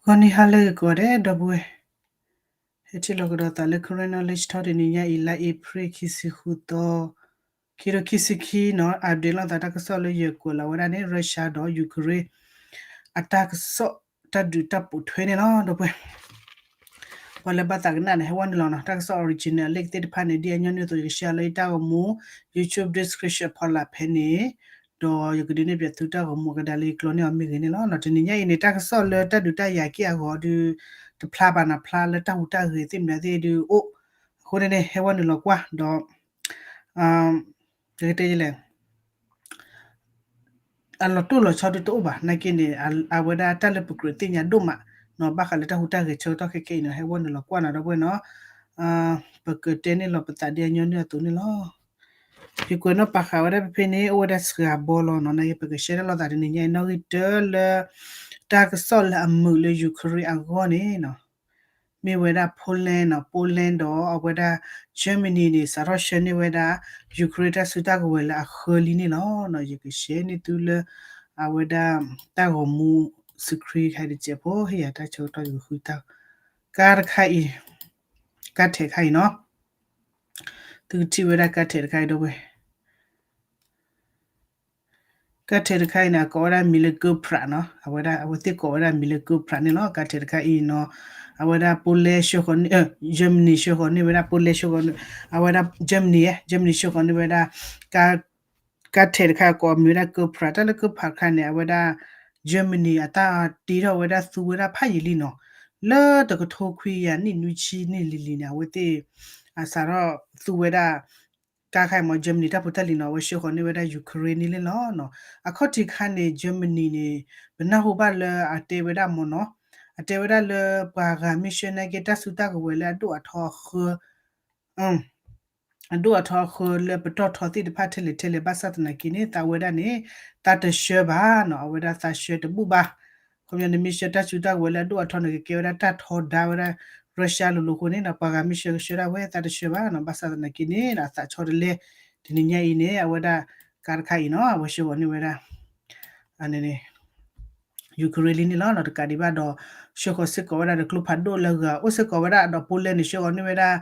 ဂီၤနံၤဟါလၢအဂ့ၤကိးဂၤဒဲး ဒီပုၢ်ဝဲၢ်, ဟဲထံၣ်လိာ်ကဒီးသးလၢ Karen Knowledge Talk တနံၤညါအံၤ လါအ့ဖြ့ၣ် ခံဆံဃုသီ, ခံကထိခံဆံခံနီၤ, update လိာ်သးတၢ်ကစီၣ်လၢယကွဲးလီၤဝဲဒၣ်န့ၣ် Russia ဒီး Ukraine အတၢ်ကစီၣ်တၢ်ဒုးတၢ်ပိာ်ထွဲန့ၣ်လီၤ ဒီပုၢ်ဝဲၢ်. ပှၤလၢဘၣ်သးကနၣ်န့ၣ် ဟဲဝဲနုာ်လီၤနီၤ, တၢ်ကစီၣ် original link သ့ၣ်တဖၣ်န့ၣ် ဒ်အညီနုၢ်အသိး ယက share လၢယတၢ်ဂီၤမူ YouTube description ဖီလာ်ဖဲန့ၣ်, ဒီးယကဒုးနဲၣ်ဖျါသုတၢ်ဂီၤမူအကဒါလၢယကျိန့ၢ်အီၤမ့ၢ်ဂ့ၤန့ၣ်လီၤ. တနံၤညါအံၤန့ၣ် တၢ်ကစီၣ်လၢတၢ်ဒုးတၢ်ယၤက့ၢ်အဂီၤဒုး တဖျါဘၣ်နီၤ, ဖျါလၢတၢ်ဟူးတၢ်ဂဲၤသ့ၣ်မနုၤသ့ၣ်ဒုးအိၣ်, အဃိန့ၣ်န့ၣ် ဟဲဝဲနုာ်လီၤကွၢ်ဒီး ကတဲလဲၣ် အလီၤတိၢ်လီၤဆီဒုးတအိၣ်ဘၣ်, နာ်က့န့ၣ် အဝဲဒၣ်တၢ်လၢပကြၢးသ့ၣ်ညါဒိၣ်မးနီၤ, ဘၣ်ဃးလၢတၢ်ဟူးတၢ်ဂဲၤဆၢကတီၢ်ခဲကနံၣ်အံၤနီၤ, ဟဲဝဲနုာ်လီၤကွၢ်နီၤ ဒီပုၢ်ဝဲၢ်နီၤ, ပကတဲန့ၢ်လီၤပသးဒ်အညီနုၢ်အသိးန့ၣ်လီၤ. ယကွဲးနီၣ်ပာ်ဃာ်ဝဲဒၣ်ဖဲဖဲန့ၣ် အိၣ်ဝဲဒၣ်စှၤဘီလီၤနီၤ, နာ်က့ပက share န့ၢ်လိာ်သးတနံၤညါအံၤ နီၣ်ဂံၢ်တၢလၢ တၢ်ကစီၣ်လၢအမုာ်လၢ Ukraine အဂီၢ်န့ၣ်နီၤ မ့ၢ်ဝဲဒၣ် Poland နီၤ, Poland ဒီးအဝဲဒၣ် Germany န့ၣ် စးထီၣ်ဆှၢန့ၢ်ဝဲဒၣ် Ukraine တၢ်စုတၢ်ကဝဲၤလၢအဃၢလံန့ၣ်လီၤ. ယက share န့ၢ်သုလၢ အဝဲဒၣ်တၢ်ဂီၤမူ screen တခါအံၤတစဲးဖိ ဟ့ၣ်ယၤတၢ်ဆၢကတီၢ်ယကဃုတၢ်, ကါတခါအံၤ, ကါထဲးတခါအံၤနီၤ, သုကထံၣ်ဝဲဒၣ်ကါထဲးတခါအံၤ ဒီပုၢ်ဝဲၢ် ကါထဲးတခါအံၤန့ၣ် အကိးဝဲဒၣ်မံၤလၢ Cobra နီၤ, အဝဲဒၣ် အဝဲသ့ၣ်ကိးဝဲဒၣ်မံၤလၢ Cobra န့ၣ်လီၤ. ကါထဲးတခါအံၤနီၤ, အဝဲဒၣ် Poland ဆှၢဃီၤန့ၢ်, Germany ဆှၢဃီၤန့ၢ်ဝဲဒၣ် Poland ဆှၢဃီၤန့ၢ်, အဝဲဒၣ် Germany, Germany ဆှၢဃီၤန့ၢ်ဝဲဒၣ် ကါ ကါထဲးတခါကိးမံၤဝဲဒၣ် Cobra, တၢ်လၢ Cobra တခါန့ၣ် အဝဲဒၣ် Germany အတၢ်တ့ထီၣ်ဝဲဒၣ်သူဝဲဒၣ်ဖးယံာ်လံနီၤ, လၢတကထိခွံကယၤနံၣ်နွံဆံနံၣ်လံၤလံၤန့ၣ် အဝဲသ့ၣ် အစးထီၣ်သူဝဲဒၣ် ကါခါအံၤမ့ၢ် Germany တၢ်ဖိတၢ်လံၤနီၤ, အဝဲဆှၢဃီၤန့ၢ်ဝဲဒၣ် Ukraine န့ၣ်လီၤနီၤ. အခီၣ်ထံးခါန့ၣ် Germany န့ၣ် ပနၢ်ဟူဘၣ်လၢအတဲဝဲဒၣ်မ့ၢ်နီၤ, အတဲဝဲဒၣ်လၢပှၤဂၤမ့ၢ်ဆှၢန့ၢ်က့ၤတၢ်စုတၢ်ကဝဲၤလၢအဒိၣ်အထီအဃၢ အဒိၣ်အထီအဃၢလၢပတီၢ်ထီသ့ၣ်တဖၣ်ထဲလဲၣ်ထဲလဲၣ် ဘၣ်ဆၣ်သနာ်က့န့ၣ် သးဝဲဒၣ်န့ၣ် သးတဆှၢဘၣ်နီၤ, အဝဲဒၣ်သးဆှၢတဘူၣ်ဘၣ်. ခီပညီန့ၣ် မ့ၢ်ဆှၢတၢ်စုတၢ်ကဝဲၤလၢအဒိၣ်အထီန့ၣ် ကကဲဝဲဒၣ်တၢ်ထီဒါဝဲဒၣ် Russia လိၤလိၤအဃိန့ၣ်နီၤ, ပှၤဂၤမ့ၢ်ဆှၢကဆှၢဒၣ်ဝဲ သးတဆှၢဘၣ်နီၤ, ဘၣ်ဆၣ်သနာ်က့န့ၣ် အသးဆီတလဲ, တနံၤညါအံၤန့ၣ် အဝဲဒၣ် ကါတခါအံၤနီၤ အဝဲဆှၢဃီၤန့ၢ်ဝဲဒၣ် အန့ၣ် Ukraine လံန့ၣ်လီၤနီၤ. တကးဒံးဘၣ်ဒီး ဆှၢဃီၤစ့ၢ်ကီးဝဲဒၣ်ဒီးကျိဖးဒိၣ်လၢအဂၤအိၣ်စ့ၢ်ကီးဝဲဒၣ်ဒီး Poland န့ၣ် ဆှၢဃီၤန့ၢ်ဝဲဒၣ်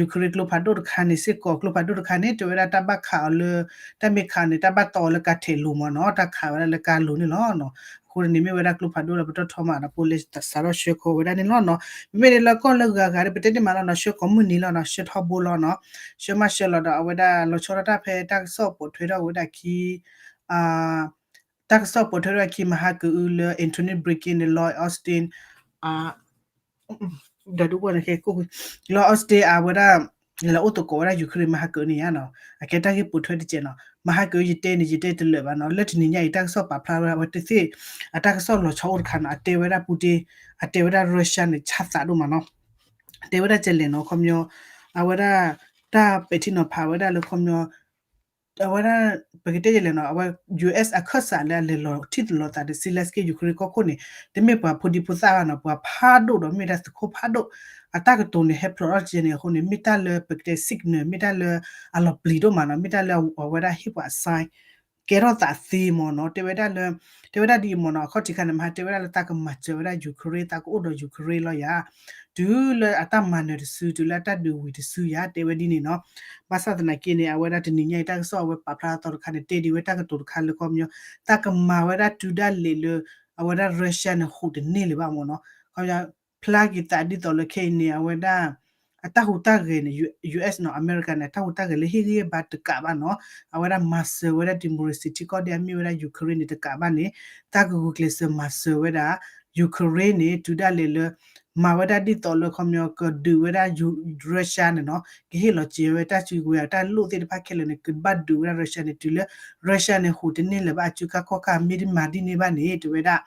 Ukraine ကျိဖးဒိၣ်တခါန့ၣ်စ့ၢ်ကီး, ကျိဖးဒိၣ်တခါန့ၣ် တဲဝဲဒၣ်တၢ်ဘၣ်ခးအီၤလၢ တၢ်မ့ၢ်ခးန့ၣ် တၢ်ဘၣ်တီအီၤလၢကါထဲးလိၤမ့ၢ်နီၤ, တၢ်ခးဝဲဒၣ်လၢကါလိၤန့ၣ်လီၤနီၤ. အဃိန့ၣ်မ့ၢ်ဝဲဒၣ်ကျိဖးဒိၣ်လၢပတီၢ်ထီမးဒီး Poland စးထီၣ်ဆှၢဃီၤဝဲဒၣ်န့ၣ်လီၤနီၤ. မ့မ့ၢ်ဒ်လၢကီၢ်လၢဂၤဂၤဒီး ပတဲတ့ၢ်မးလီၤနီၤ, ဆှၢကိးမုၢ်နံၤလီၤနီၤ, ဆှၢထီဘိလီၤနီၤ, ဆှၢမးဆှၢလီၤဒီး အဝဲဒၣ်လီၤဆီဒၣ်တၢ်ဖဲတၢ်ကစီၣ်ပိာ်ထွဲထီၣ်ဝဲဒၣ်ခံ တၢ်ကစီၣ်ပိာ်ထွဲထီၣ်ခံမဟါကအုလၢ Antony Blinken န့ၣ် Lloyd Austin, Lloyd Austin အဝဲဒၣ် လဲၤအိၣ်သကိးဝဲဒၣ် Ukraine မဟါကအုန့ၣ်ဧါနီၤ, အကဲတၢ်ဂ့ၢ်ပိာ်ထွဲတကဲးနီၤ. မဟါကအုယတဲန့ၣ် ယတဲတလၢာ်ဘၣ်နီၤ, လၢတနံၤညါအံၤ တၢ်ကစီၣ်ပာ်ဖျါဝဲဒၣ် အဝဲသ့ၣ် အတၢ်ကစီၣ်လီၤဆီအိၣ်တခါနီၤ, အတဲဝဲဒၣ် Putin, အတဲဝဲဒၣ် Russia န့ၣ် ဆၣ်သးဒိၣ်မးနီၤ, တဲဝဲဒၣ်ကဲလဲၣ်နီၤ, ခီပညီ အဝဲဒၣ် တၢ်ပဲာ်ထံနီၤဖးဝဲဒၣ်လၢခီပညီ အဝဲဒၣ် ပကတဲယဲလဲၣ်နီၤ, အဝဲ US အခၢၣ်စးလၢအလဲၤလီၤထံၣ်လိာ်သးဒီး Zelensky Ukraine ကီၢ်ခိၣ်န့ၣ် တမ့ၢ်ပှၤဖိဒံဖိသၣ်ဘၣ်နီၤ, ပှၤဖးဒိၣ်ဒီးမ့ၢ်ဒၣ်သုးခိၣ်ဖးဒိၣ်, အတၢ်ကတိၤန့ၣ် ဟဲဖျိးထီၣ်ကဲန့ၣ်အဃိန့ၣ် မ့ၢ်တၢ်လၢပကတဲ signal မ့ၢ်တၢ်လၢအလီၤပျံၤဒိၣ်မးနီၤ, မ့ၢ်တၢ်လၢအဝဲဒၣ်ဟ့ၣ်ပှၤအ sign ကဲထီၣ်သးသ့မ့ၢ်နီၤ, တဲဝဲဒၣ်လၢ တဲဝဲဒၣ်ဒ်အံၤမ့ၢ်နီၤ, အခီၣ်ထံးခါန့ၣ် မဟါတဲဝဲဒၣ်လၢသးကမၤစၢၤဝဲဒၣ် Ukraine, သးကအိၣ်ဒီး Ukraine လီၤယၤ, တုၤလၢအတၢ်မၤနၢၤတစု တုၤလၢအတၢ်ဒုးဝံၤတစုယၤ, တဲဝဲဒ်န့ၣ်နီၤ. ဘၣ်ဆၣ်သနာ်က့န့ၣ် အဝဲဒၣ်တနံၤညါအံၤ တၢ်ကစီၣ်အဝဲပာ်ဖျါအသီတခါန့ၣ် တဲဒံးဝဲတၢ်ကတိၤတခါလၢခီပညီ သးကမၤဝဲဒၣ်တုၤဒၣ်လဲာ်လၢ အဝဲဒၣ် Russia န့ၣ် ဟူးတန့ၢ်လၢၤဘၣ်မ့ၢ်နီၤ. ခီပညီ ဖျါက့ၤသးဒ်သိးလၢခဲအံၤန့ၣ် အဝဲဒၣ် အတၢ်ဟူးတၢ်ဂဲၤန့ၣ် US နီၤ အမဲရကၤန့ၣ် အတၢ်ဟူးတၢ်ဂဲၤလၢဟ့ၣ်ဂံၢ်ဘါတကးဘၣ်နီၤ, အဝဲဒၣ်မၤစၢၤဝဲဒၣ် democracy ထံကီၢ်ဒ်အမ့ၢ်ဝဲဒၣ် Ukraine န့ၣ်တကးဘၣ်န့ၣ် တၢ်ကဂုာ်ကျဲးစၢးမၤစၢၤဝဲဒၣ် Ukraine န့ၣ် တုၤဒၣ်လဲာ်လၢ မၤဝဲဒၣ်ဒ်သိးလၢခီပညီကဒုးဝဲဒၣ် Russia န့ၣ်နီၤ, ကဟ့ၣ်လီၤစၢၤဝဲတၢ်စုကဝဲၤအတၢ်လိၣ်သ့ၣ်တဖၣ်ခဲလၢာ်န့ၣ် ကဘၣ်ဒုးဝဲဒၣ် Russia န့ၣ် တုၤလၢ Russia န့ၣ် ဟူးတန့ၢ်လၢၤဘၣ် အစုကါခီၣ်ကါ မ့ၢ်တမၤဒ်န့ၣ်ဘၣ်န့ၣ် တဲဝဲဒၣ်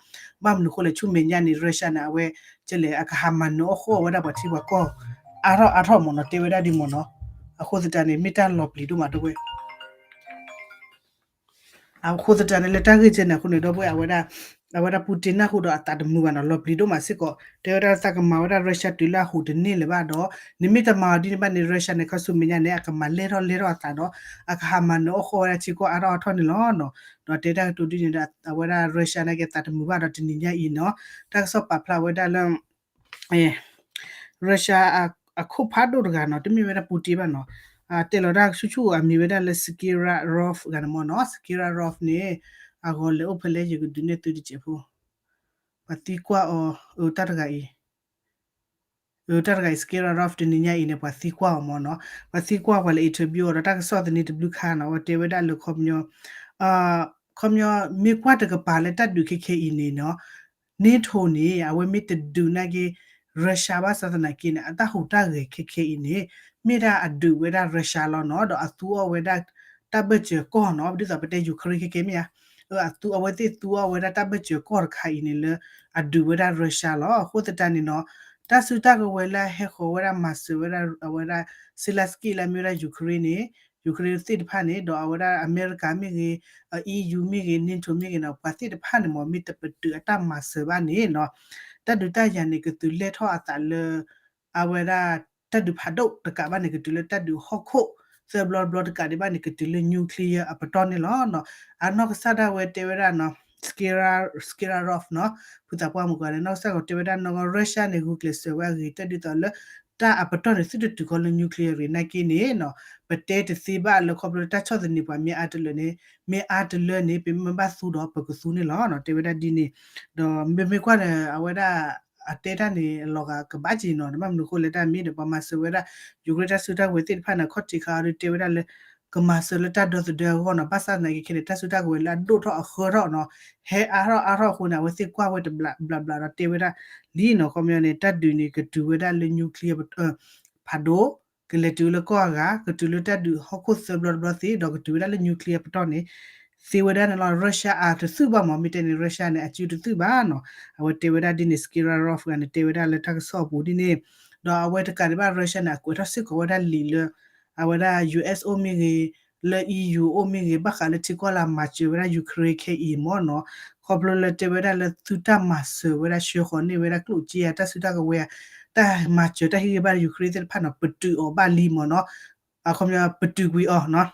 ဘၣ်မနုၤဃိလဲၣ် ဆူမဲာ်ညါန့ၣ် Russia န့ၣ် အဝဲ ကလဲၣ် အကဟးမၤနၢၤအီၣ်ဃီဝဲဒၣ်ပှၤထံပှၤကီၢ် အါထီၣ်အါထီၣ်မ့ၢ်နီၤ တဲဝဲဒၣ်ဒ်မ့ၢ်နီၤ, အဃိသတးန့ၣ် မ့ၢ်တၢ်လီၤပျံၤဒိၣ်မး ဒီပုၢ်ဝဲၢ် အဃိသတးန့ၣ် လၢတၢ်ဂ့ၢ်ကဲန့ၣ်အဃိန့ၣ် ဒီပုၢ်ဝဲၢ် အဝဲဒၣ် အဝဲဒၣ် Putin နၢ်ဟူဒီးအသးတမုာ်ဘၣ်နီၤ, လီၤပျံၤဒိၣ်မးစ့ၢ်ကီး, တဲဝဲဒၣ်သးကမၤဝဲဒၣ် Russia တုၤလၢအဟူးတန့ၢ်လၢၤဘၣ်ဒီး နမ့ၢ်တမၤအီၤဒ်န့ၣ်ဘၣ်န့ၣ် Russia န့ၣ် ခီဆူမဲာ်ညါန့ၣ် အကမၤလဲၢ်ထီၣ်လဲၢ်ထီၣ်အသးဒီး အကဟးမၤနၢၤအီၣ်ဃီဝဲဒၣ်ထံကီၢ်အါထီၣ်အါထီၣ်န့ၣ်လီၤနီၤ. ဒီးတဲတၢ်ကတိၤဒ်န့ၣ်ဒီး အဝဲဒၣ် Russia နာ်က့သးတမုာ်ဘၣ်ဒီးတနံၤညါအံၤနီၤ, တၢ်ကစီၣ်ပာ်ဖျါဝဲဒၣ်လၢ Russia အခိၣ်ဖးဒိၣ်တဂၤနီၤ, တမ့ၢ်ဝဲဒၣ် Putin ဘၣ်နီၤ, တဲလီၤတၢ်ဆူၣ်ဆူၣ်အမံၤဝဲဒၣ်လၢ Skerarov ဂၤန့ၣ်မ့ၢ်နီၤ, Skerarov န့ၣ် အဂီၤလဲၤအိၣ်ဖဲလဲၣ်ယကဒုးနဲၣ်သုတစဲးဖိ, ပှၤသံကွၢ်အီၤ အတၢ်တဂၤအံၤ အတၢ်တဂၤအံၤ Skerarov တနံၤညါအံၤန့ၣ် ပှၤသံကွၢ်အီၤမ့ၢ်နီၤ, ပှၤသံကွၢ်ပှၤလဲၤ interview အီၤဒီး တၢ်ကစီၣ်သန့တဘျုးခါနီၤ, အဝဲတဲဝဲဒၣ်လၢခီပညီ ခီပညီ မ့ၢ်ကွၢ်တကပၤလၢတၢ်ဒုးခဲခဲအံၤန့ၣ်နီၤ, NATO န့ၣ် အဝဲမ့ၢ်တဒုးနာ်က့ Russia ဘၣ်ဆၣ်သနာ်က့န့ၣ် အတၢ်ဟူးတၢ်ဂဲၤခဲခဲအံၤန့ၣ် မ့ၢ်ဒၣ်အဒုးဝဲဒၣ် Russia လီၤနီၤ, ဒီးအသူအီၣ်ဝဲဒၣ်တၢ်ဘၢၣ်စၢၤကီၢ်နီၤ, ဒ်သိးပတဲ Ukraine ခဲခဲမ့ၢ်ဧါ, အသူ အဝဲသ့ၣ်သူအီၣ်ဝဲဒၣ်တၢ်ဘၢၣ်စၢၤကီၢ်တခါအံၤန့ၣ်လၢ အဒုးဝဲဒၣ် Russia လီၤ. အဃိသတးန့ၣ်နီၤ, တၢ်စုတၢ်ကဝဲၤလၢအဟဲဃီၤဝဲဒၣ်မၤစၢၤဝဲဒၣ် အဝဲဒၣ် Zelensky လၢအမ့ၢ်ဝဲဒၣ် Ukraine န့ၣ် Ukraine သ့ၣ်တဖၣ်န့ၣ် ဒီးအဝဲဒၣ်အမဲရကၤမ့ၢ်ဂ့ၤ, EU မ့ၢ်ဂ့ၤ, NATO မ့ၢ်ဂ့ၤနီၤ, ပှၤသ့ၣ်တဖၣ်န့ၣ်မ့ၢ် မ့ၢ်တပတုာ်အတၢ်မၤစၢၤဘၣ်န့ၣ်နီၤ, တၢ်ဒုးတၢ်ယၤန့ၣ် ကတုၤလဲၢ်ထီၣ်အသးလၢ အဝဲဒၣ်တၢ်ဒုးဖးဒိၣ်တကးဘၣ်န့ၣ် ကတုၤလၢတၢ်ဒုးဟီၣ်ခိၣ်သၢဘျီတဘျီတကးဒံးဘၣ်န့ၣ် ကတုၤလၢ nuclear အပတီၢ်န့ၣ်လီၤ. အနီၢ်ကစၢ်ဒၣ်ဝဲတဲဝဲဒၣ်နီၤ, Skira Skerarov နီၤ, ဖုသးပှၢ်မုၣ်ကီးန့ၣ် နီၢ်ကစၢ်ကီးတဲဝဲဒၣ်နီၢ်ကီၢ် Russia န့ၣ် ဂုာ်ကျဲးစၢးဝဲအဂ့ၤ တၢ်ဒ်သိးလၢ တၢ်အပတီၢ်န့ၣ် သုတတုၤခီလၢ nuclear ရ့ၣ်နာ်က့န့ၣ်နီၤ, ပတဲတသ့ဘၣ်လၢခီဖျိလၢတၢ်ဆီၣ်သနံးပှၤမ့ၢ်အါတလၢန့ၣ်, မ့ၢ်အါတလၢန့ၣ် ပမ့ၢ်ဘၣ်သူဒီးပကသူန့ၣ်လီၤနီၤ, တဲဝဲဒၣ်ဒ်န့ၣ်, ဒီးမ့မ့ၢ်ကွၢ်ဒီး အဝဲဒၣ် အတဲတၢ်န့ၣ် အလီၤဂာ်ကဘၣ်က့ၤနီၤ, ဘၣ်မနုၤအဃိလဲၣ် တၢ်မ့ၢ်ဒီးပှၤမၤစၢၤဝဲဒၣ် Ukraine တၢ်စုတၢ်ကဝဲၤသ့ၣ်တဖၣ်န့ၣ် ခီၣ်ထံးခါအီၤဒုးတဲဝဲဒၣ်လၢ ကမၤစၢၤလၢတၢ်ဒီသဒၢအဂီၢ်နီၤ, ဘၣ်ဆၣ်သနာ်က့ခဲန့ၣ် တၢ်စုတၢ်ကဝဲၤလၢအဒိၣ်ထီၣ်အဃၢထီၣ်နီၤ, ဟဲအါထီၣ်အါထီၣ်အဃိန့ၣ် အဝဲသ့ၣ်ကွၢ်ဝဲတဘျးဘျးဘျးဒီးတဲဝဲဒၣ်လံနီၤ, ခီပညီန့ၣ် တၢ်ဒုးန့ၣ် ကတုၤဝဲဒၣ်လၢ nuclear ဖးဒိၣ်, ကလဲၤတုၤလၢကီၢ်အဂၤ, ကတုၤလၢတၢ်ဒုးဟီၣ်ခိၣ်သၢဘျီတဘျီသ့, ဒီးကတုၤဝဲဒၣ်လၢ nuclear ပတီၢ်န့ၣ် သ့ဝဲဒၣ်န့ၣ်လီၤ. Russia အတသုးဘၣ်မး မ့ၢ်တဲန့ၣ် Russia န့ၣ် အစုတသုးဘၣ်နီၤ, အဝဲတဲဝဲဒၣ်ဒ်န့ၣ် Skerarov ဂၤန့ၣ် တဲဝဲဒၣ်လၢတၢ်ကစီၣ်အပူၤဒ်န့ၣ်, ဒီးအဝဲတကးဒံးဘၣ် Russia န့ၣ် အကွဲးထီၣ်စ့ၢ်ကီးဝဲဒၣ်လံာ်လၢ အဝဲဒၣ် US အိၣ်မ့ၢ်ဂ့ၤ, လၢ EU အိၣ်မ့ၢ်ဂ့ၤ, ဘၣ်ဃးလၢထံကီၢ်လၢအမၤစၢၤဝဲဒၣ် Ukraine ခဲအံၤမ့ၢ်နီၤ, ခီဖျိလၢတဲဝဲဒၣ်လၢသုတၢ်မၤစၢၤဝဲဒၣ် ဆှၢဃီၤန့ၢ်ဝဲဒၣ်ကျိၣ်စ့ဧါ, တၢ်စုတၢ်ကဝဲၤဧါ, တၢ်မၤစၢၤတၢ်ဟ့ၣ်ဂံၢ်ဘါ Ukraine သ့ၣ်တဖၣ်နီၤ ပတုာ်အီၤဘၣ်လံမ့ၢ်နီၤ, အခီပညီ ပတုာ်ကွံာ်အီၤနီၤ,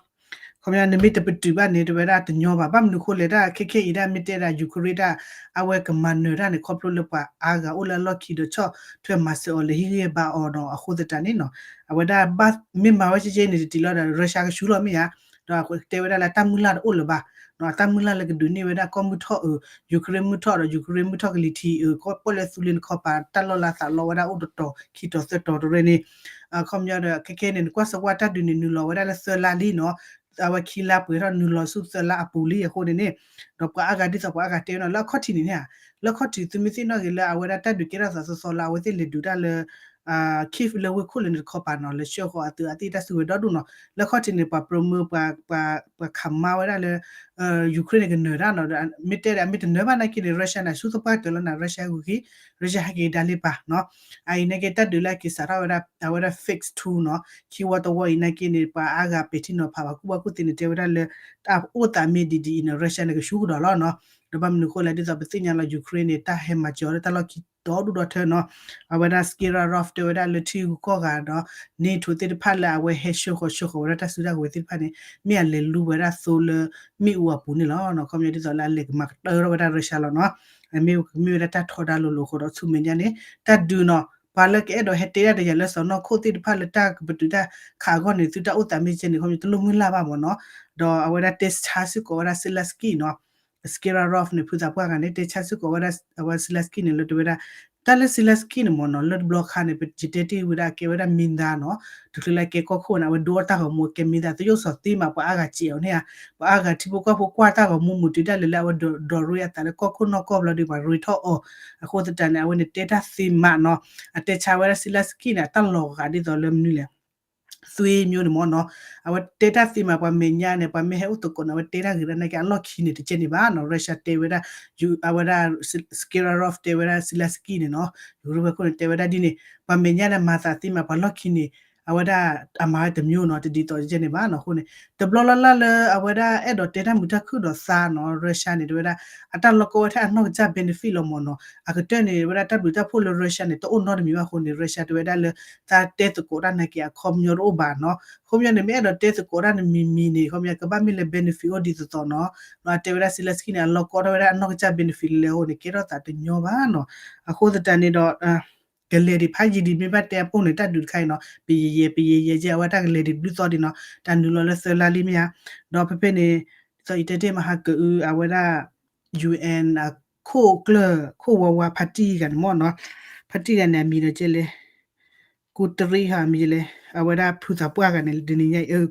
ခီပညီ နမ့ၢ်တပတုာ်ဘၣ်န့ၣ် တဲဝဲဒၣ်တညီဘၣ်, ဘၣ်မနုၤအဃိလဲၣ် တၢ်ခဲခဲအံၤဒၣ်မ့ၢ်တဲဒၣ် Ukraine ဒၣ် အဝဲကမၤနၢၤတၢ်န့ၣ် ခီဖျိလၢပှၤအါဂၤအိၣ်လၢအလီၢ်ခံဒီး ဆီၣ်ထွဲမၤစၢၤအီၤလဲၤဟ့ၣ်ဂံၢ်ဟ့ၣ်ဘါအီၤနီၤ, အဃိသတးန့ၣ်နီၤ, အဝဲဒၣ်ဘၣ်မ့ၢ်မၤဝဲကဲကဲန့ၣ်တတံၤလီၤဒီး Russia ကဆူလီၤမ့ၢ်ဧါ, ဒီးတဲဝဲဒၣ်လၢတၢ်မုၢ်လၢ်တအိၣ်လၢၤဘၣ်, တၢ်မုၢ်လၢ်လၢကဒုးန့ၢ်ဝဲဒၣ်ကီၢ်မုၢ်ထီၣ်အၢ, Ukraine မုၢ်ထီၣ်ဒီး Ukraine မုၢ်ထီၣ်ကလံၤထံးအၢ, ကီၢ်ပီၣ်လဲၣ်သူလ့ၤနခီပၤ တၢ်လီၢ်လၢသးလီဝဲဒၣ်အိၣ်တတီၤခံတီၤသၢတီၤတရဲၣ်န့ၣ်, အခီပညီဒီး ခဲခဲန့ၣ် နကွၢ်စၢၤကွၢ်တၢ်ဒုးန့ၣ် နုာ်လီၤဝဲဒၣ်လၢသၢလါလံနီၤ, အဝဲခံလါပှဲၤထီၣ်နုာ်လီၤဆူသၢလါအပူၤလံအဃိန့ၣ်န့ၣ်, ဒီးပှၤအါဂၤဒ်သိးပှၤအါဂၤတဲနီၤ လၢအခီၣ်ထံးန့ၣ်န့ၣ်ဧါ, လၢအခီၣ်ထံးသုမ့ၢ်သ့ၣ်နီၣ်ဂ့ၤလၢအဝဲဒၣ်တၢ်ဒုးကဲထီၣ်သးသီသီလၢအဝဲသ့ၣ်လဲၤဒုးတၢ်လၢ Kyiv လၢဝ့ၢ်ခိၣ်လၢန့ၣ်တခီပၤနီၤ လဲၤဆှၢဃီၤအသုးအသ့ၣ်တၢ်စုကဝဲၤဒီဒူၣ်နီၤ, လၢအခီၣ်ထံးန့ၣ် ပှၤ promote ပှၤ ပှၤခးမါဝဲဒၣ်လၢ Ukraine န့ၣ်ကနၢၤတၢ်နီၤ, မ့ၢ်တဲဒၣ် မ့ၢ်တနၢၤဘၣ်နာ်က့န့ၣ် Russia န့ၣ် ဆူသပှၢ်တၢၢ်လီၤနၤ Russia ဂုၤခံ Russia ဟဲက့ၤဒါလ့ပၢ်နီၤ, အအံၤနာ်က့တၢ်ဒုးလၢအက့ၤစးထီၣ်ဝဲဒၣ် အဝဲဒၣ် phase two နီၤ, ခံဝီတဝီအံၤနာ်က့န့ၣ် ပှၤအါဂၤပဲာ်ထံနီၤဖးဘၣ်ကူၣ်ဘၣ်ကူၣ်သ့န့ၣ် တဲဝဲဒၣ်လၢ တၢ်အိၣ်သးမ့ၢ်ဒ်ဒ်အံၤန့ၣ် Russia န့ၣ် ကဆူကဒီးလီၤနီၤ, ဒီးဘၣ်မနုၤအဃိလဲၣ် ဒ်သိးပသ့ၣ်ညါလီၤ Ukraine န့ၣ် တၢ်ဟဲမၤစၢၤအီၤလၢတၢ်လီၢ်ခံဒီဒူၣ်ဒီထၢနီၤ, အဝဲဒၣ် Skerarov တဲဝဲဒၣ်လၢထံဂုၤကီၢ်ဂၤဒီး NATO သ့ၣ်တဖၣ်လၢအဝဲဟဲဆှၢဃီၤဆှၢဃီၤဝဲဒၣ်တၢ်စုတၢ်ကဝဲၤသ့ၣ်တဖၣ်န့ၣ် မ့ၢ်အလဲၤလူဝဲဒၣ်သိလၢမ့ၣ်အူအပူၤန့ၣ်လီၤ, ခီပညီဒ်သိးလၢအလဲၤကမၤကတၢၢ်ထီၣ်ဝဲဒၣ် Russia လီၤနီၤ, မ့ၢ်မ့ၢ်ဝဲဒၣ်တၢ်ထီဒါလိၤလိၤအဃိဒီးဆူမဲာ်ညါန့ၣ် တၢ်ဒုးနီၤ, ပှၤလၢကအဲၣ်ဒိးဟဲတဲဒၣ်တယၤလၢစီၤနီၢ်ခိၣ်သ့ၣ်တဖၣ်လၢတၢ်ကပတုာ်တၢ်ခးအဂီၢ်န့ၣ် သုတၢ်အိၣ်သးမ့ၢ်ကဲန့ၣ် ခီပညီတလိၣ်မုၢ်လၢ်ဘၣ်မ့ၢ်နီၤ, ဒီးအဝဲဒၣ်တဲဆါစ့ၢ်ကီးဝဲဒၣ် Zelensky နီၤ, Skerarov န့ၣ် ဖုသးပှၢ်ဂၤန့ၣ် တဲဆါစ့ၢ်ကီးဝဲဒၣ် အဝဲ Zelensky န့ၣ်လၢတဝဲဒၣ် တၢ်လၢ Zelensky န့ၣ်မ့ၢ်နီၤ လၢတဘျီခါန့ၣ် ယတဲတ့ၢ်ဝဲဒၣ်ကဲဝဲဒၣ်မင်းသားနီၤ, တချုးလၢကဲကီၢ်ခိၣ်န့ၣ် အဝဲဒိအီၣ်တၢ်ဂီၤမူကဲမင်းသား သယိၣ်စီၤသ့မး ပှၤအါဂၤစံးအီၤန့ၣ်ဧါ, ပှၤအါဂၤထံဖိကီၢ်ဖိကွၢ်တၢ်ဂီၤမူမုာ်တုၤဒၣ်လဲာ်လၢအဝဲဒိးရ့အသးလၢ ကီၢ်ခိၣ်နီၢ်ကီၢ်ဘျီဒီး ပှၤရ့ထီၣ်အီၤ, အဃိသတးန့ၣ် အဝဲန့ၣ်တဲတၢ်သ့မးနီၤ, အတဲဆါဝဲဒၣ် Zelensky န့ၣ် အတၢ်လီၤဂာ်ဒ်သိးလၢမနုၤလဲၣ် သွေးမျိုးန့ၣ်မ့ၢ်နီၤ, အဝဲတဲတၢ်သ့မး ပှၤမဲာ်ညါန့ၣ် ပှၤမ့ၢ်ဟဲအိၣ်သကိးန့ၣ် အဝဲတဲတၢ်ဂ့ၤဒၣ်နာ်က့ အလီၢ်ခံန့ၣ် တကဲန့ၣ်ဘၣ်နီၤ, Russia တဲဝဲဒၣ် အဝဲဒၣ် Skerarov တဲဝဲဒၣ် Zelensky န့ၣ်နီၤ, ယူၤရ့ဝဲခိၣ်န့ၣ် တဲဝဲဒၣ်ဒ်န့ၣ် ပှၤမဲာ်ညါန့ၣ် မၤသးသ့မး ပှၤလီၢ်ခံန့ၣ် အဝဲဒၣ်အမၤဝဲတမျိုးနီၤ တဒ်သိးကဲန့ၣ်ဘၣ်နီၤ. အဃိန့ၣ် တဘျီလၢ်လၢ်လၢအဝဲဒၣ်အဲၣ်ဒိးတဲတၢ်မုာ်တၢ်ခုၣ်ဒီးသးနီၤ Russia န့ၣ် တဲဝဲဒၣ် အတၢ်လီၢ်ကီဝဲထဲအနီၢ်ကစၢ် benefit လီၤမၢ်နီၤ. အကတၢၢ်န့ၣ် ဝဲဒၣ်တၢ်ဘျုးတၢ်ဖှိၣ်လၢ Russia န့ၣ် တအိၣ်နီတမံၤဘၣ်အဃိန့ၣ် Russia တဲဝဲဒၣ်လၢ သးတဲသကိးတၢ်နာ်က့အခီပညီတအိၣ်ဘၣ်နီၤ. ခီပညီန့ၣ် မ့ၢ်အဲၣ်ဒိးတဲသကိးတၢ်နမံၤမံၤန့ၣ် ခီပညီကဘၣ်မ့ၢ်လၢ benefit အိၣ်ဒ်သိးသိးနီၤ. ဒီးအတဲဝဲဒၣ် Zelensky န့ၣ် အလီၢ်ကီထီၣ်ဝဲဒၣ်အနီၢ်ကစၢ် benefit လဲၤလဲၤအဃိန့ၣ် ကဲထီၣ်သးတညီဘၣ်နီၤ. အဃိသတးန့ၣ်ဒီး ကလဲၤဒံးဖးယံာ်ဒံး မ့ၢ်ဘၣ်တဲအပိၢ်န့ၣ် တၢ်ဒုးတခါအံၤနီၤ ပယဲၢ်ယဲၢ် ပယဲၢ်ယဲၢ်ကဲ အဝဲတၢ်ကလဲၤဒံးဘျုးသီဒံးနီၤ တၢ်နုာ်လီၤလၢသၢလါလံမ့ၢ်ဧါ. ဒီးဖဲဖဲန့ၣ် ဒ်သိးအံၤတဲတ့ၢ်မဟါကအု အဝဲဒၣ် UN အခိၣ်ကျၢၢ် ခိၣ်ဝါဝါ ဖါတံၢ်ဂၤန့ၣ်မ့ၢ်နီၤ ဖါတံၢ်ဂၤန့ၣ် အမံၤဒီးကဲလဲၣ် ကူတရံးဟီ အမံၤလဲၣ် အဝဲဒၣ်ဖုသးပှၢ်ဂၤန့ၣ် တနံၤညါအံၤ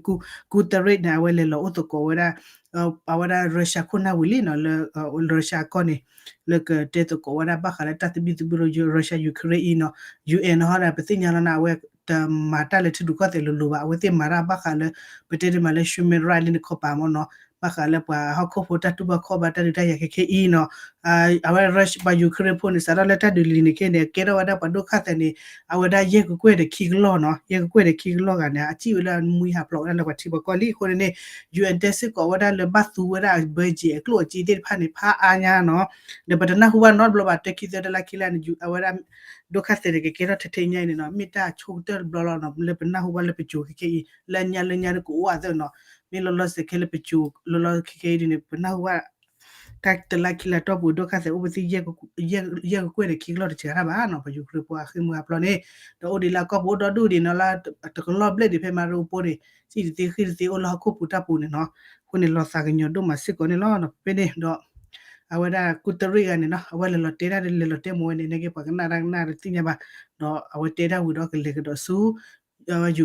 ကူတရံးန့ၣ် အဝဲလဲၤလီၤအိၣ်သကိးဝဲဒၣ် အဝဲဒၣ် Russia ခိၣ်နၢ်ဝံၤလံနီၤ လၢ Russia အကီၢ်န့ၣ် လၢကတဲသကိးဝဲဒၣ်ဘၣ်ဃးလၢတၢ်သဘံၣ်သဘုၣ်လၢ Russia Ukraine အံၤနီၤ UN ဟီဒီး ပသ့ၣ်ညါလီၤန့ၣ် အဝဲတမၤတၢ်လၢထံရူၢ်ကီၢ်သဲးလိၤလိၤဘၣ် အဝဲသ့ၣ်မၤတၢ်ဘၣ်ဃးလၢ ပတဲတ့ၢ်မးလၢ human right လၢနခီပၤမ့ၢ်နီၤ ဘၣ်ဃးလၢပှၤဟီၣ်ခိၣ်ဖိတၢ်တူၢ်ဘၣ်ခီၣ်ဘၣ်တၢ်ဒုးတၢ်ယၤခဲခဲအံၤနီၤ အဝဲပှၤ Ukraine ဖိန့ၣ် စးထီၣ်လၢတၢ်ဒုးလံန့ၣ်ခဲန့ၣ် ကဲထီၣ်ဝဲဒၣ်ပှၤဒိၣ်ခါသဲးန့ၣ် အဝဲဒၣ်ယဲၢ်ကကွဲၢ်ဒီးခံကလီၢ်နီၤ ယဲၢ်ကကွဲၢ်ဒီးခံကလီၢ်ဂၤန့ၣ် အစံၣ်ဝဲလၢအမူဟးဖျိးဝဲဒၣ်လၢပှၤထံပှၤကီၢ်လံအဃိန့ၣ်န့ၣ် UN တဲစ့ၢ်ကီးဝဲဒၣ်လၢဘၣ်သူဝဲဒၣ်အ budget အကျိၣ်အစ့သ့ၣ်တဖၣ်န့ၣ် ဖးအါညါနီၤ ဒီးပတနၢ်ဟူဘၣ်နီတဘျီဘၣ် တခံသၢတလါခံလါန့ၣ် အဝဲဒၣ် ဒိၣ်ခါသဲးန့ၣ် ကကဲထီၣ်ထဲထဲညါအံၤန့ၣ်နီၤ မ့ၢ်တၢ်ဆိကတၢၢ်တဘျီလီၤနီၤ လၢပနၢ်ဟူဘၣ်လၢပစိၤခဲခဲအံၤ လၢညါလၢညါဒ်ကအိၣ်အသးနီၤ မ့ၢ်လီၤလီၤဆဲးခဲလၢပစိၤ လီၤလီၤခဲခဲအံၤဒ်န့ၣ် ပနၢ်ဟူဘၣ် တၢ်တလါခံလါတီၢ်ပူၤ ဒိၣ်ခါသဲးအိၣ်ပသ့ၣ် ယဲၢ်ကကွဲၢ်န့ၣ် ခံကလီၢ်တစှၤတၢ်ဘၣ်နီၤ ပှၤ Ukraine ဖိအဃ့ၢ်မုၢ်ဟးဖျိးန့ၣ် ဒီးအိၣ်ဒံးလၢအကီၢ်ပူၤအိၣ်ဒီဒူၣ်ဒံးနီၤလၢ တကလီၢ်ဘျဲၣ်ဒံးဖဲ Mariupol န့ၣ် စံၣ်တသ့ဃံတသ့အိၣ်လၢဟီၣ်ခိၣ်ပူၤတၢ်ပူၤန့ၣ်နီၤ အဃိန့ၣ် လီၤသးကညီၤဒိၣ်မးစ့ၢ်ကီးန့ၣ်လီၤ. ဖဲန့ၣ်ဒီး အဝဲဒၣ်ကူတရံးဂၤန့ၣ်နီၤ အဝဲလဲၤလီၤတဲတၢ်လဲၤလီၤတဲမ့ၢ်ဝဲန့ၣ် နာ်က့ပှၤကနၣ်တၢ်ကနၣ်တသ့ၣ်ညါဘၣ် ဒီးအဝဲတဲတၢ်ဝံၤဒီးကလဲၤကဒီးဆူ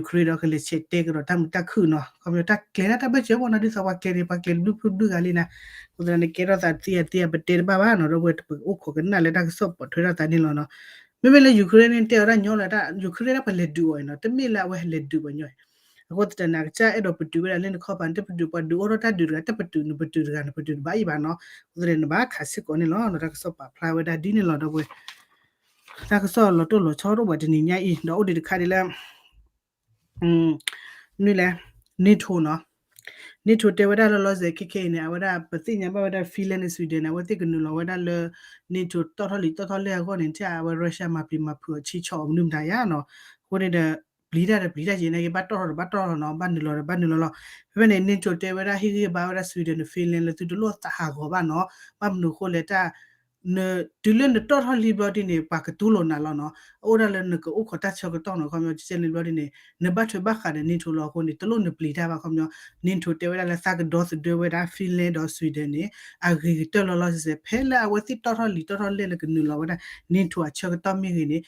Ukraine ဒီးကလဲၤဆဲးတဲကဒီးတၢ်မုာ်တၢ်ခုၣ်နီၤ ခီပညီတၢ်ကျဲၤဒၣ်တၢ်ဘၢၣ်စၢၤမ့ၢ်နီၤ ဒ်သိးပှၤကျဲၤန့ၣ် ပှၤကျဲၤတဘျုးဖုဘျုးဂၤလံနၤ အဃိသတးန့ၣ် ကဲထီၣ်သးတသ့အသ့အပတဲတဘၣ်ဘၣ်နီၤ ဒီးဝဲပအိၣ်ခိးကနၣ်လၢတၢ်ကစီၣ် ပိာ်ထွဲထီၣ်သးန့ၣ်လီၤနီၤ မ့မ့ၢ်လၢ Ukraine န့ၣ် တဲအီၤဒၣ်ညီလီၤ Ukraine ဒၣ်ပှၤလဲၤဒုးအီၤအံၤနီၤ တမ့ၢ်လၢအဝဲလဲၤဒုးပှၤညီအံၤ အဃိသတးန့ၣ် အကစၢ်အဲၣ်ဒိးပတုာ်ဝဲဒၣ်လၢနခီပၤ တပတုာ်ပှၤဒုးအိၣ်ထီၣ်တၢ်ဒုးတဂၤ တပတုာ်နပတုာ်တဂၤ နပတုာ်တဘၣ်အံၤဘၣ်နီၤ အဃိသတးန့ၣ် နဘၣ်ခးစ့ၢ်ကီးန့ၣ်လီၤ တၢ်ကစီၣ်ပာ်ဖျါဝဲဒၣ်ဒ်န့ၣ်လီၤ ဒီးဝဲ တၢ်ကစီၣ်လီၤတိၢ်လီၤဆီတအိၣ်ဘၣ်တနံၤညါအံၤ ဒီးအိၣ်ဒံးတခါဒ်လၢ မနုၤလဲၣ် NATO နီၤ NATO တဲဝဲဒၣ်လီၤလီၤဆဲးဆဲးခဲခဲအံၤန့ၣ် အဝဲဒၣ်ပသ့ၣ်ညါဘၣ်ဝဲဒၣ် Finland န့ၣ် Sweden န့ၣ် အဝဲသ့ၣ်ကနုာ်လီၤဝဲဒၣ်လၢ NATO တီၣ်ထီၣ်လံာ်တီၣ်ထီၣ်လဲၢ်အဂီၢ်န့ၣ် ထံၣ်အဝဲ Russia မၤပျံၤမၤဖုးအီၤဆံးဆီးအီၤမနုၤမတၤယါနီၤ အဃိန့ၣ်ဒီး ပျံၤတၢ်ဒီးပျံၤတၢ်က့ၤ နာ်က့ဘၣ်တီၣ်ထီၣ်ဒီးဘၣ်တီၣ်ထီၣ်နီၤ ဘၣ်နုာ်လီၤဒီးဘၣ်နုာ်လီၤလီၤ ဖဲဖဲန့ၣ် NATO တဲဝဲဒၣ် ဟ့ၣ်ဂံၢ်ဟ့ၣ်ဘါဝဲဒၣ် Sweden ဒီး Finland လၢသုတလိၣ်သးဟးဂီၤဘၣ်နီၤ ဘၣ်မနုၤအဃိလဲၣ်တၢ် န တုၤလၢနတီၣ်ထီၣ်လံဘျီဒ်န့ၣ် ပှၤကတူၢ်လိာ်နၤလီၤနီၤ အအိၣ်ဒၣ်လၢနကအိၣ်ခိးတၢ်ဆၢကတီၢ်နီၤ ခီပညီကဲန့ၣ်ဘျီဒ်န့ၣ် နဘၣ်ထွဲဘၣ်ဃးဒီး NATO လီၤအဃိန့ၣ် တလိၣ်နပျံၤတၢ်ဘၣ် ခီပညီ NATO တဲဝဲဒၣ်လၢသးကဒီသဒၢဝဲဒၣ် Finland ဒီး Sweden န့ၣ် အဂ့ၤကတၢၢ်လီၤလီၤဆဲးဆဲး ဖဲလၢအဝဲသ့ၣ်တီၣ်ထီၣ်လံာ်တီၣ်ထီၣ်လဲၢ်လၢကနုာ်လီၤဝဲဒၣ် NATO အဆၢကတီၢ်မ့ၢ်ဂ့ၤန့ၣ်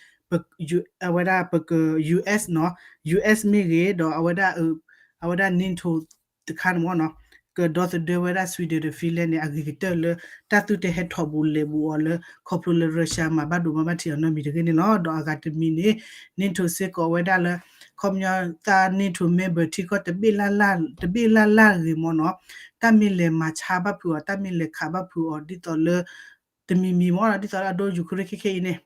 အဝဲဒၣ်ပက US နီၤ US မ့ၢ်ဂ့ၤ ဒီးအဝဲဒၣ် အဝဲဒၣ် NATO တခါန့ၣ်မ့ၢ်နီၤ ကဒီသဒၢဝဲဒၣ် Sweden ဒီး Finland န့ၣ် အဂ့ၤကတၢၢ်လၢ တၢ်သုတဟဲထီၣ်ဘူးလဲၤဘူးအီၤလၢ ခီဖျိလၢ Russia မၤဘၣ်ဒိဘၣ်ထံးအီၤနီတမံၤတဂ့ၤန့ၣ်လီၤ. ဒီးအဂၤတမံၤန့ၣ် NATO စ့ၢ်ကီးဝဲဒၣ်လၢ ခီပညီသး NATO member ထံကီၢ်တဘ့ၣ်လၢ်လၢ်ဂ့ၤမ့ၢ်နီၤ တၢ်မ့ၢ်လဲၤမၤဆါဘၣ်ဖုးအီၤ တၢ်မ့ၢ်လဲၤခးဘၣ်ဖုးအီၤ ဒ်သိးလၢ တမံၤမံၤမ့ၢ်နီၤ ဒ်သိးလၢအဒိ Ukraine ခဲခဲအံၤန့ၣ်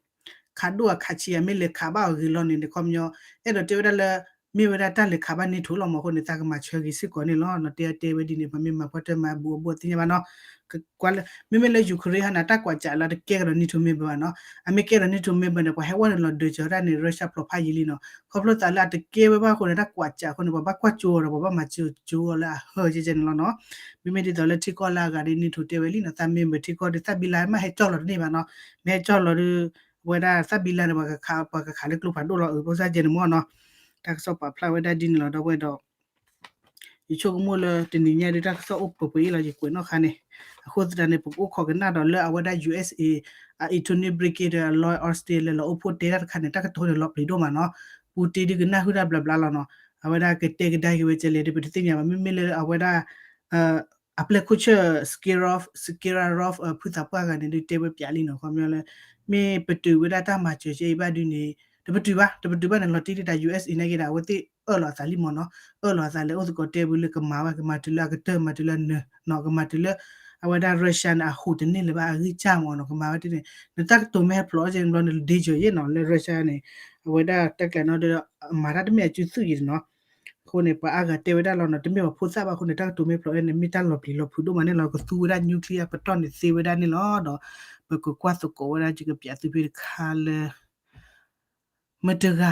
ခးဒိၣ်အခးဆံး အမ့ၢ်လဲၤခးဘၣ်အီၤဂ့ၤလီၤန့ၣ် ခီပညီ အဲၣ်ဒိးတဲဝဲဒၣ်လၢ မ့ၢ်ဝဲဒၣ်တၢ်လဲၤခးဘၣ် NATO လီၤမ့ၢ်အဃိန့ၣ် သးကမၤဆၢဂ့ၤစ့ၢ်ကီးန့ၣ်လီၤ. နီၤ တဲတဲဝဲဒ်န့ၣ် ပှၤမ့ၢ်မၤပှၤတမၤဘူးအဘူးအသ့ၣ်ညါဘၣ်နီၤ ကွၢ်လၢ မ့မ့ၢ်လၢ Ukraine ဟီန့ၣ် တၢ်ကွၢ်စးလၢတကဲကဒီး NATO member ဘၣ်နီၤ အမ့ၢ်ကဲဒီး NATO member န့ၣ် ပှၤဟဲဝဲန့ၣ်လီၤဒၢးစၢၤတၢ်န့ၣ် Russia ဖျိးဖးယံာ်လံနီၤ ခီဖျိသးလၢအတကဲဝဲဘၣ်အဃိန့ၣ် တၢ်ကွၢ်စးအဃိန့ၣ် ပှၤဘၣ်ကွၢ်ကၠိအီၤဒီး ပှၤဘၣ်မၤစၢၤကၠိအီၤလၢအဟၢကဲကဲန့ၣ်လီၤနီၤ မ့မ့ၢ်ဒ်သိးလၢထံကီၢ်လၢအဂၤန့ၣ် NATO တဲဝဲလံနီၤ သး member ထံကီၢ်ဒီး သးဘံလါမ့ၢ်ဟဲကၠီၣ်လီၤတန့ၢ်ဘၣ်နီၤ မ့ၢ်ဟဲကၠီၣ်လီၤဒီး အဝဲဒၣ်သးဘံလါန့ၣ် ပှၤကခး ပှၤကခးလၢကျိဖးဒိၣ်လီၤ အၢ ဘၣ်ဆၣ်ကဲန့ၣ်မ့ၢ်နီၤ တၢ်ကစီၣ်ပာ်ဖျါဝဲဒၣ်ဒ်န့ၣ်လီၤ ဒီပုၢ်ဝဲၢ်ဒီး ယဆိကမိၣ်လၢတနံၤညါဒ်တၢ်ကစီၣ်အိၣ်ပှဲၤပှဲၤအံၤလီၤ ယကွဲးနီၣ်ခါန့ၣ် အဃိသတးန့ၣ် ပကအိၣ်ခိးကနၣ်ဒီးလၢအဝဲဒၣ် USA အ Anthony Blinken ဒီး Lloyd Austin လဲၤလီၤအိၣ်ဖှိၣ်တဲတၢ်တခါန့ၣ် တၢ်ကတိၤန့ၣ်လီၤပျံၤဒိၣ်မးနီၤ ပူတ့ဒ်ကနၣ်ဟုၣ်တၢ်ဘျးဘျါလီၤနီၤ အဝဲဒၣ်ကတဲကဒါက့ၤဝဲကဲလဲၣ်ဒီး ပတသ့ၣ်ညါဘၣ် မ့မ့ၢ်လၢအဝဲဒၣ် အပျဲၢ်ခိၣ်ဆၢၣ် Kirov Kirov ဖုသးပှၢ်ဂၤန့ၣ် ဒုးတဲဝဲပၠးလံနီၤ ခီပညီလၢ မ့ၢ်ပတုာ်ဝဲဒၣ်တၢ်မၤစၢၤကဲအံၤဘၣ်ဒုးန့ၣ် တပတုာ်ဘၣ် တပတုာ်ဘၣ်န့ၣ် လီၤတံၢ်ဒ်တၢ် USA နာ်က့ဒီး အဝဲသ့ၣ်အၢၣ်လီၤအသးလံမ့ၢ်နီၤ အၢၣ်လီၤအသးလဲၤအိၣ်သကိးတဲဘုလၢကမၤဝဲ ကမၤတုၤလၢအကတၢၢ် မၤတုၤလၢအနၢၤ ကမၤတုၤလၢ အဝဲဒၣ် Russia န့ၣ် အဟူးတန့ၢ်လၢၤဘၣ် အဂံၢ်စၢ်မ့ၢ်နီၤ ကမၤဝဲတန့ၢ် နတၢ်ကတိၤမ့ၢ်ဟဲဖျိးကဲန့ၣ်ဘျီန့ၣ် danger ယဲၢ်နီၤ လၢ Russia န့ၣ် အဝဲဒၣ်တၢ်ကျဲၤနီၣ်ဒီး အမၤတၢ်တမ့ၢ်အစုသူၣ်အံၤနီၤ. အဃိန့ၣ် ပှၤအါဂၤတဲဝဲဒၣ်လီၤနီၤ, တမ့ၢ်ပှၤဖိသၣ်ဘၣ်အဃိန့ၣ် တၢ်ကတိၤမ့ၢ်ဖျိးန့ၣ် မ့ၢ်တၢ်လီၤပျံၤလီၤဖုးဒိၣ်မးန့ၣ်လီၤ. ကသူဝဲဒၣ် nuclear ပတီၢ်န့ၣ်သ့ဝဲဒၣ်န့ၣ်လီၤ. ဒီးပကကွၢ်သကိးဝဲဒၣ် ယကပျးသုဖဲတခါလၢ မတဂၤ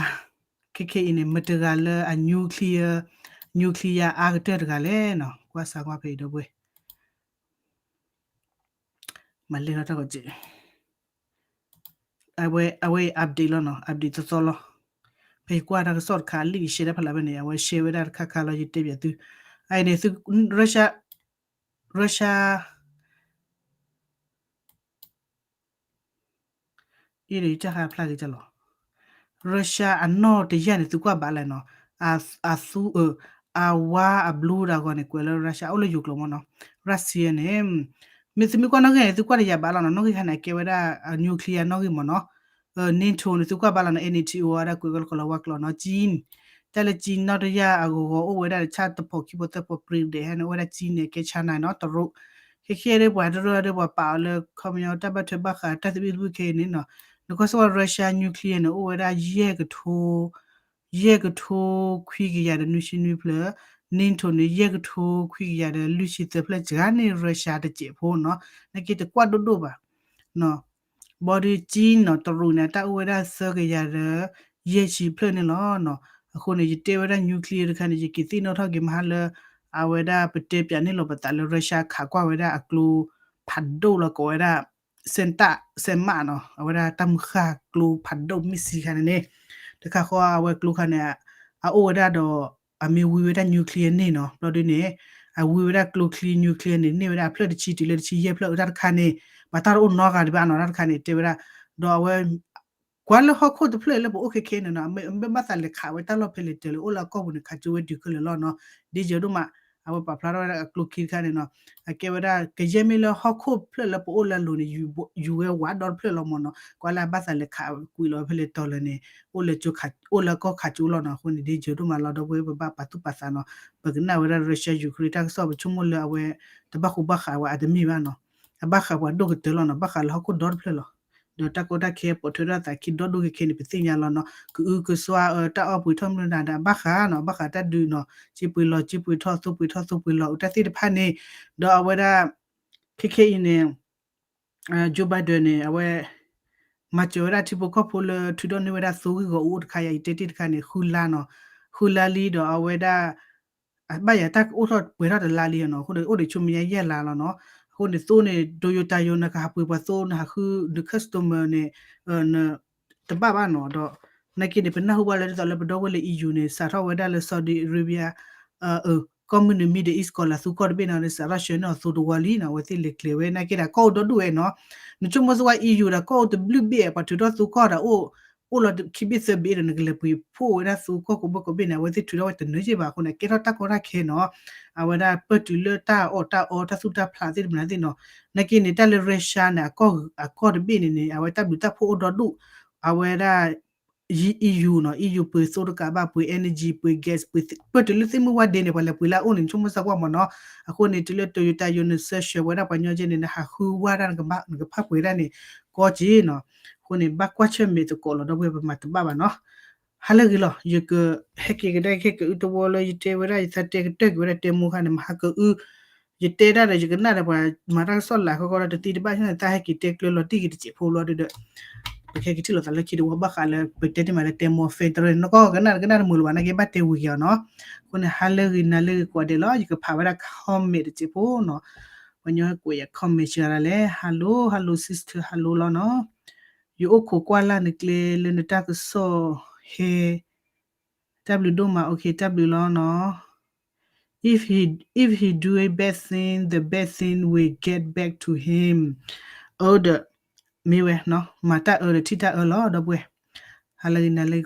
ခဲခဲအံၤန့ၣ် မတဂၤလၢအ nuclear, nuclear အါကတၢၢ်တဂၤလဲၣ်နီၤ. ကွၢ်စၢ်ကွၢ်ဖဲအံၤဒီပုၢ်ဝဲၢ် မၤလဲၤထီၣ်တၢ်ဂီၤကဲး အဝဲ အဝဲအံၤ update လီၤနီၤ, update သီသီလီၤ. ဖဲယကွၢ်တၢ်ကစီၣ်တခါ အလံၣ်ယ share တၢ်ဖးလၢ်ဖဲန့ၣ် အဝဲ share ဝဲဒၣ်တခါခါလီၤ ယတဲပျးသု. အအံၤန့ၣ် သု Russia, Russia အံၤန့ၣ် ယတၢ်ဟးဖျါက့ၤတၢ်လီၤ. Russia အနီၢ်တယၢ်န့ၣ် သုကွၢ်ဘၣ်လဲၣ်နီၤ, အသူအၢ အဝါအဘျူးတၢ်ဂီၤန့ၣ် ကွဲးလၢ Russia အိၣ်လၢယိၤကျိာ်မ့ၢ်နီၤ. Russia န့ၣ် မ့ၢ်သုမ့ၢ်ကွၢ်နီၣ်ဂံၢ်န့ၣ် သုကွၢ်တယၢ်ဘၣ်လီၤနီၤ, နီၣ်ဂံၢ်ခါန့ၣ် အကဲဝဲဒၣ် nuclear နီၣ်ဂံၢ်မ့ၢ်နီၤ. NATO န့ၣ် သုကွၢ်ဘၣ်လီၤနီၤ, NATO ဝဲဒၣ်ကွဲးကလီကလီဝါကျိာ်နီၤ, ကၠံ တၢ်လၢကၠံနီၣ်တယၢ်အဂီၤဂီၤအိၣ်ဝဲဒၣ်တဆၣ်တဖိးခံဖိသၢဖိပြံဒဲးဟဲန့ၣ် အိၣ်ဝဲဒၣ်ကၠံန့ၣ် ကဲ China နီၤ, တရူး, ခဲခဲဒ်ပှၤတရူးဒ် ပှၤပာ်အီၤလၢ ခီပညီတၢ်ဘၣ်ထွဲဘၣ်ဃးတၢ်သဘံၣ်သဘုၣ်ခဲအံၤန့ၣ်နီၤ, နကွၢ်စ့ၢ်ကီး Russia nuclear န့ၣ် အိၣ်ဝဲဒၣ်ယဲၢ်ကထိ ယဲၢ်ကထိခွံကယၤဒီးနွံဆံနွံဖျၢၣ်, NATO န့ၣ် ယဲၢ်ကထိခွံကယၤဒီးလွံၢ်ဆံသၢဖျၢၣ်, စှၤန့ၢ် Russia တစဲးဖိနီၤ, နာ်က့တကွၢ်ဒိၣ်ဒိၣ်ဘၣ် ဘီဒုးကၠံနီၤ တရူးန့ၣ် အတၢ်အိၣ်ဝဲဒၣ်သၢကယၤဒီး ယဲၢ်ဆံဖျၢၣ်န့ၣ်လီၤ. အဃိန့ၣ် ယတဲဝဲဒၣ် nuclear တခါန့ၣ် ယက့ၤသ့ၣ်နီၣ်ထီၣ်က့ၤမဟါလၢ အဝဲဒၣ်ပတဲပၠးန့ၢ်လီၤပသးလၢ Russia ခးကွၢ်ဝဲဒၣ်အကျိဖးဒိၣ်လီၤ ကိးဝဲဒၣ် စဲးတၢ် စဲးမးနီၤ, အဝဲဒၣ်တၢ်မုၢ်ဃၢ်ကျိဖးဒိၣ် missile ခါန့ၣ်န့ၣ်, တခါဃီအဝဲကျိခါန့ၣ် အအိၣ်ဝဲဒၣ်ဒီး အမ့ၢ်ဝံဝဲဒၣ် nuclear န့ၣ်နီၤ, ဘျီဒုးန့ၣ် အဝံဝဲဒၣ်ကျိချံ nuclear န့ၣ် န့ၢ်ဝဲဒၣ်အဖျၢၣ်တဆံတုၤလၢတဆံယဲၢ်ဖျၢၣ်အတၢ်တခါန့ၣ်, ဘၣ်တၢ်တအိၣ်နီတဂၤဒံးဘၣ်နီၤ တၢ်တခါန့ၣ် တဲဝဲဒၣ်, ဒီးအဝဲ ကွၢ်လၢဟီၣ်ခိၣ်တဖျၢၣ်လၢပအိၣ်ခဲခဲန့ၣ်နီၤ, မ့ၢ်ဘၣ်သးလဲၤခးဝဲတၢ်လီၢ်ဖဲလဲၣ်တၢ်လၢအိၣ်လၢအကီၢ်ပူၤန့ၣ် ခးကၠိဝဲဒုးခဲလၢာ်လီၤနီၤ, ဒ်ယၢၤဒိၣ်မး, အဝဲပာ်ဖျါထီၣ်ဝဲဒၣ်အကျိခံတခါန့ၣ်နီၤ, အကဲဝဲဒၣ် ကယဲၢ်မ့ၢ်လၢဟီၣ်ခိၣ်ဖျၢၣ်လၢပအိၣ်လၢအလိၤန့ၣ် ယူၤဝဲဝးဒီတဖျၢၣ်လီၤမ့ၢ်နီၤ, ကွၢ်လၢအဘၣ်သးလဲၤခးကွံာ်လီၤဝဲဖဲလဲၣ်တၢ်လၢာ်န့ၣ်, အိၣ်လၢကီၢ်ခးကၠိလီၤနီၤ, အဃိန့ၣ် ဒ်ယၢၤဒိၣ်မးလီၤ ဒီပုၢ်ဝဲၢ် ပဘၣ်ပာ်သူၣ်ပာ်သးနီၤ, ပကနၣ်ဝဲဒၣ် Russia Ukraine တၢ်ကစီၣ် ပဆိကမိၣ်လၢအဝဲ တဘၣ်ဃူဘၣ်ဃးဝဲအတမ့ၢ်ဘၣ်နီၤ, အဘၣ်ဃးပှၤဒိၣ်ကတၢၢ်လီၤနီၤ, ဘၣ်ဃးလၢဟီၣ်ခိၣ်ဒီတဖျၢၣ်လီၤ, ဒီးတၢ်ကီတၢ်ခဲပိာ်ထွဲထီၣ်သးခံဒီဒိၣ်ခဲခဲန့ၣ် ပသ့ၣ်ညါလီၤနီၤ, ကအုကစွါ တၢ်အီၣ်ပှ့ၤထီၣ်မနုၤဒၣ် ဘၣ်ဃးနီၤ, ဘၣ်ဃးတၢ်ဒုးနီၤ, စ့ပှ့ၤလီၤ စ့ပှ့ၤထီၣ် သိပှ့ၤထီၣ် သိပှ့ၤလီၤ တၢ်သ့ၣ်တဖၣ်န့ၣ်, ဒီးအဝဲဒၣ် ခဲခဲအံၤန့ၣ် Joe Biden န့ၣ် အဝဲ မၤစၢၤဝဲဒၣ်ထံဖိကီၢ်ဖိလၢထုးထီၣ်န့ၢ်ဝဲဒၣ်သိဂံၢ်ဂီၢ်အူအအိၣ်တခါယၤ ယတဲတ့ၢ်တခါန့ၣ် ဃုလါနီၤ, ဃုလါလံဒီးအဝဲဒၣ် အဘၣ်ယၤတၢ်ကအိၣ်ထီၣ်ပှဲၤထီၣ်တလါလံနီၤ, အဃိန့ၣ် အိၣ်ဒံးဆိမ့ၢ်ညါယဲၢ်လါလီၤနီၤ, အဃိန့ၣ် သိန့ၣ် Toyota ယိၤ နကဟးပှ့ၤပှၤသိ နဟးဃု န customer န့ၣ် တဘၣ်ဘၣ်နီၤ, ဒီးနာ်က့န့ၣ် ပနၢ်ဟူဘၣ်လၢဒ်သိးလၢပဒီပုၢ်ဝဲၢ်လၢ EU န့ၣ် စးထီၣ်ဝဲဒၣ်လၢ Saudi Arabia ကီၢ်မုၢ်နုာ် Middle East ကီၢ်လၤသူကီၢ်တဘ့ၣ်နီၤ စးထီၣ်ဆှၢန့ၢ်အီၤသိတဝီလံနီၤ, အဝဲသ့ၣ်လဲၤကျဲၤဝဲ နာ်က့ဒီးကီၢ်အိၣ်ဒီဒူၣ်ဝဲနီၤ, နဆိကမိၣ်သ့ဝဲ EU ဒီးကီၢ်အိၣ်တဘျုးဘ့ၣ် ပှၤထုးထီၣ်သိကီၢ်ဒီး အိၣ်လီၤခံဘ့ၣ်သၢဘ့ၣ်ဒီး နကလဲၤပှ့ၤဖှိၣ်ဝဲဒၣ်သိကီၢ်ကိးဘ့ၣ်ကိးဘ့ၣ်န့ၣ် အဝဲသ့ၣ်ထုးထီၣ်ဝဲတနၢၤက့ဘၣ်အဃိန့ၣ် ကဲထီၣ်တၢ်ကီတၢ်ခဲနီၤ, အဝဲဒၣ်ပၢၢ်တုၤလၢတၢ်အီၣ်တၢ်အီတၢ်သူၣ်တၢ်ဖျးသ့ၣ်တဖၣ်န့ၣ်နီၤ, နာ်က့န့ၣ် တၢ်လၢ Russia န့ၣ် အကီၢ်တဘ့ၣ်န့ၣ်န့ၣ် အဝဲတၢ်ဘျုးတၢ်ဖှိၣ်အိၣ်ဒီဒူၣ်, အဝဲဒၣ် EU နီၤ, EU ပှ့ၤသိတကးဘၣ် ပှ့ၤ energy ပှ့ၤ gas ပှ့ၤ ပၢၢ်တုၤလၢသ့ၣ်မုၢ်ဝါဒ့န့ၣ် ပှၤလဲၤပှ့ၤလၢအအိၣ်န့ၣ် နဆိကမိၣ်စၢ်ကွၢ်မ့ၢ်နီၤ, အဃိန့ၣ် တုၤလၢ Toyota ယိၤ နစၢၢ်ဆှၢဝဲဒၣ်ပှၤညီကဲန့ၣ် နဟးဃုဝါဒၣ် နကဖၣ်ပှ့ၤဒၣ်န့ၣ် ကီက့ၤနီၤ, အဃိန့ၣ် ဘၣ်ကွၢ်ဆၢၣ်မဲာ်သကိးလီၤ ဒီပုၢ်ဝဲၢ် ပမၤတဘၣ်ဘၣ်နီၤ, ဟါလၢဂ့ၤလီၤ, ယကဟဲက့ၤကဒါက့ၤ ကအုတဝီလၢယတဲဝဲဒၣ် ယသးတဲကတၢၢ်က့ၤဝဲဒၣ်တဲမူခါန့ၣ် မဟါကအု ယတဲဒၣ်ဒီး ယကနၣ်ဒီးပှၤမၤတၢ်ကစီၣ်လၢ်ခီခီဒီး တသံတဘၣ်န့ၣ် သးဟဲက့ၤတဲကျၢၤလီၤတံၢ်က့ၤတစဲးဖိလီၤဒီး ပကဟဲက့ၤထံၣ်လိာ်သးလၢခံတဝီ ဘၣ်ဃးလၢပတဲတ့ၢ်မးလၢတဲမူ federal န့ၣ် နကီၢ်ကနၣ်ကနၣ်တမုာ်လၢၤဘၣ် နာ်က့ဘၣ်တဲဝံၤက့ၤအီၤနီၤ, အဃိန့ၣ် ဟါလၢဂ့ၤနၤလၢဂ့ၤကိးဂၤဒဲးလီၤ, ယကဖးဝဲဒၣ် comment တစဲးဖိနီၤ, ပှၤညီကွဲးယၤ comment စှၤဒၣ်လဲၣ်, hello hello sister hello လီၤနီၤ, ယအိၣ်ခိးကွၢ်လၢ်နကျဲလၢနတၢ်ကစီၣ်ဟဲ တၢ်ဘျုးဒိၣ်မး okay တၢ်ဘျုးလီၤနီၤ, if he if he do a bad thing the bad thing will get back to him, အၢဒီး မ့ၢ်ဝဲနီၤ, မၤတၢ်အၢဒီးထံၣ်တၢ်အၢလီၤ ဒီပုၢ်ဝဲၢ်, ဟါလၢဂ့ၤနၤလၢဂ့ၤ